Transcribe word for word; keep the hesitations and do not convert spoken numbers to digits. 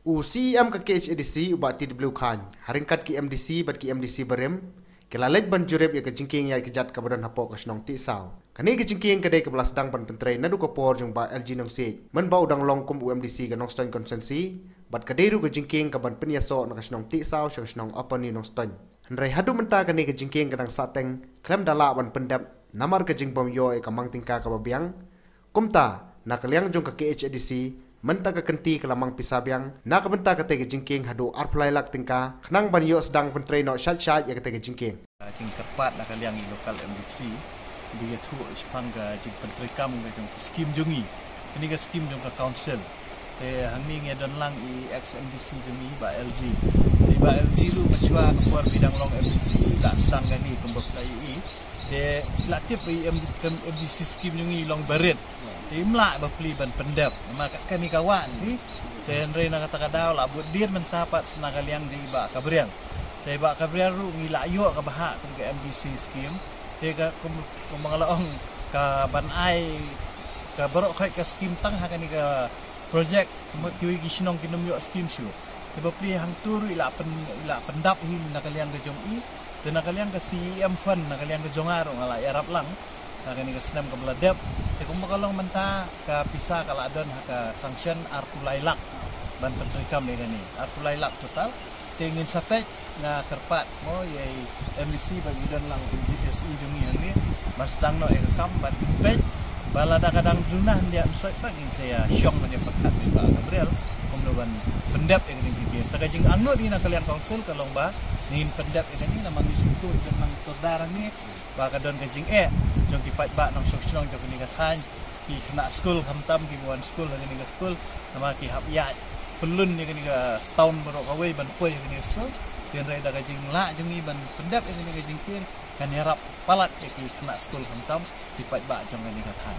U C E M ka K H A D C, u Bah T W Chyne, ha ryngkat ki M D C bad ki M D C barim, ki la leit ban jurip ïa ka jingkieng ïaid kjat kaba don hapoh ka shnong Tiehsaw. Kane ka jingkieng ka dei kaba la sdang ban pyntrei naduh ka por jong Bah L G Nongsiej, mynba u dang long kum u M D C ka Nongstoiñ Constituency, bad ka dei ruh ka jingkieng kaban pynïasoh na ka shnong Tiehsaw sha ka shnong Upper New Nongstoiñ. Hynrei haduh mynta kane ka jingkieng ka dang sahteng, khlem da lah ban pyndep, namar ka jingbym ïoh ïa ka mang tyngka kaba biang. Kumta, na ka liang jong ka K H A D C, mynta ka kynti ka la mang pisa biang, na ka bynta katei ka jingkieng haduh arphew lai lak tyngka, khnang ban ïoh sdang pyntrei noh shait shait ïa katei ka jingkieng. Ka jingkyrpad na ka liang i local M D C, ba ïathuh shaphang ka jingpyntreikam ka jong ka skim jong i. Kane ka skim jong ka council. Te hangne ngi don lang i ex M D C jong i Bah L G. I Bah L G ruh mynshwa ka por ba i dang long M D C la sdang kane kumba phi la ïohi. Te la tip i M-, M D C skim jong i long barit. Te im lah bapli ban pyndep. Namar ka kane ka wah ni. Te hynrei na kata ka daw la bud dien mynta pat sa na ka liang jong i Bah Gabriel. Te i Bah Gabriel ruh ngi la ïoh kaba hap kum ka M D C skim. Te ka kum, kumba nga la ong kaban ai ka baroh khoit ka skim tang ha kane ka project, mut kiwei ki shnong kin ym ïoh skim shuh. Te bapli hangto ruh i la pyn-, i la pyndap hi na ka liang ka jong i. Te na ka liang ka C E M fund, na ka liang ka jong nga ruh nga la ïarap lang na kane ka snem kaba la dep. Te kumba ka long mynta ka pisa ka la don ha ka sanction arphew lai lak ban pyntreikam ïa kane. Arphew lai lak total. Te ngin sa peit, nga kyrpad mo ïa i M D C ba ngi don lang i G S E jong ngi hangne ban sdang noh ïa ka kam bad ngin peit ba lada ka dang duna hyndia, ym soi pat ngin sa ïa shong ban ïa pyrkhat bad i Bah Gabriel kumno ban pyndep ïa kane ka jingkieng. Te ka jingangnud hi na ka liang council ka long ba ngin pyndep ïa kane, namar ngi sngewthuh don lang sordar hangne ba ka don ka jingeh jong ki paidbah nongshong shnong jong kane ka thaiñ, ki khynnah skul khamtam kiba wan skul ha kane ka skul, namar ki hap ïaid pyllun ïa kane ka town baroh kawei ban poi ha kane ka skul. Hynrei da ka jinglah jong ngi ban pyndep ïa kane ka jingkieng kan ïarap palat ïa ki khynnah skul khamtam, ki paidbah jong kane ka thaiñ.